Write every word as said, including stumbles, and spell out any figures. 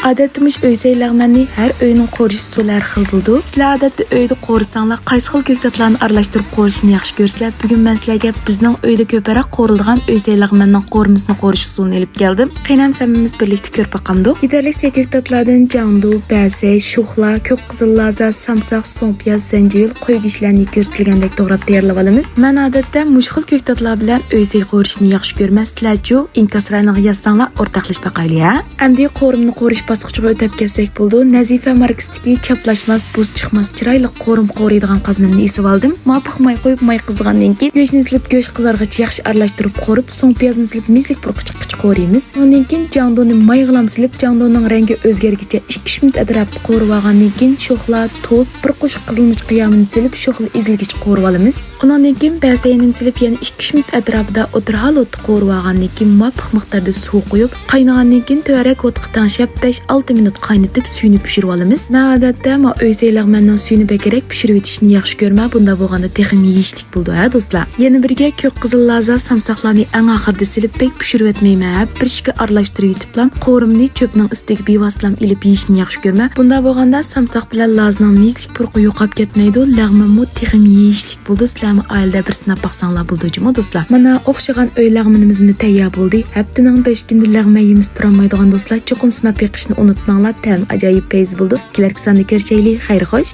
ئادەتتە مۇشۇ ئۆي سەي لەغمەننى ھەر ئۆينىڭ قورۇش ئۇسۇلى ھەر خىل بولىدۇ. سىلەر ئادەتتە ئۆيدە قورۇساڭلار، قايسى خىل كۆكتاتلارنى ئارىلاشتۇرۇپ قورۇشنى ياخشى كۆرىسىلەر؟ بۈگۈن مەن سىلەرگە بىزنىڭ ئۆيدە كۆپرەك قورۇلىدىغان ئۆي سەي لەغمەننىڭ قورۇمىسىنى قورۇش ئۇسۇلىنى ئېلىپ كەلدىم. قېنى ھەممىمىز بىرلىكتە كۆرۈپ باقامدۇق. يېتەرلىك سەي كۆكتاتلاردىن جاڭدۇ، بەسەي، شوخلا، كۆك قىزىل لازا، سامساق، سۇڭپىياز، زەنجىۋىل، قوي گۆشلەرنى كۆرسىتىلگەندەك توغراپ تەييارلىۋالىمىز. مەن ئادەتتە مۇشۇ خىل كۆكتاتلار بىلەن ئۆي سەي قورۇشنى ياخشى كۆرىمەن. سىلەرچۇ؟ ئىنكاس رايونىغا يازساڭلار، ئورتاقلىشىپ باقايلى، ھە؟ ئەمدى قورۇمنى قورۇش باسقۇچىغا ئۆتۈپ كەتسەك بولىدۇ. نەزىفە ماركىسىدىكى چاپلاشماس، بۇز چىقماس، چىرايلىق قورۇم قورۇيدىغان قازىنىمنى ئېسىۋالدىم. مۇۋاپىق ماي قۇيۇپ، ماي قىزىغاندىن كېيىن، گۆشنى سېلىپ، گۆش قىزارغىچە ياخشى ئارىلاشتۇرۇپ قورۇپ، سۇڭپىيازنى سېلىپ، مېزىلىك پۇرىقى چىققىچە قورۇيمىز. ئۇنىڭدىن كېيىن جاڭدۇنى مايغىلام سېلىپ، جاڭدۇنىڭ رەڭگى ئۆزگەرگىچە ئىككى ئۈچ مىنۇت ئەتراپىدا قورۇۋالغاندىن كېيىن، شوخلا، تۇز، بىر قوشۇق قىزىلمۇچ قىيامىنى سېلىپ، شوخلا ئېزىلگىچە قورۇۋالىمىز. ئۇنىڭدىن كېيىن بەسەينىمنى سېلىپ، يەنە ئىككى ئۈچ مىنۇت ئەتراپىدا ئوتتۇرا ھالەتتە قورۇۋالغاندىن كېيىن، مۇۋاپىق مىقداردا سۇ قۇيۇپ، قاينىغاندىن كېيىن تۆۋەنرەك ئوتقا تەڭشەپ بەش ئالتە مىنۇت قاينىتىپ، سۈيىنى پىشۇرۇۋالىمىز. مەن ئادەتتە ما ئۆي سەي لەغمەننىڭ سۈيىنى بەكرەك پىشۇرۇۋېتىشنى ياخشى كۆرىمەن، بۇنداق بولغاندا تېخىمۇ يېيىشلىك بولىدۇ، ھە دوستلار. يەنە بىرگە كۆك قىزىل لازا، سامساقلارنى ئەڭ ئاخىرىدا سېلىپ، بەك پىشۇرۇۋەتمەيمەن، ھە. بىر ئىككى ئارىلاشتۇرۇۋېتىپلا، قورۇمنى چۆپنىڭ ئۈستىگە بىۋاسىتىلا ئېلىپ يېيىشنى ياخشى كۆرىمەن. بۇنداق بولغاندا سامساق بىلەن لازىنىڭ مېزىلىك پۇرىقى يوقاپ كەتمەيدۇ، لەغمەنمۇ تېخىمۇ يېيىشلىك بولىدۇ. سىلەرمۇ ئائىلىدە بىر سىناپ باقساڭلار بولىدۇ جۇمۇ دوستلار. مانا ئوخشىغان ئۆي لەغمىنىمىزمۇ تەييار بولدى. ھەپتىنىڭ بەش كۈنىدە لەغمەن يېمىسە تۇرالمايدىغان دوستلار، چوقۇم سىناپ بېقىشنى ئۇنتۇماڭلار، تەم ئاجايىپ پەيز بولىدۇ. كېلەركى ساندا كۆرۈشەيلى، خەير خوش.